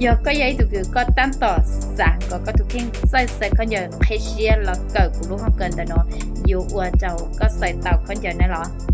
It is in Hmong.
Yog koj yog ib tug kws koj tab tom xav kom koj tus kheej txawj xaws khaub ncaws qheb siab los kawm kuv lub hoob kas ntawm no, yuav ua rau koj xaws tau khaub ncaws na los.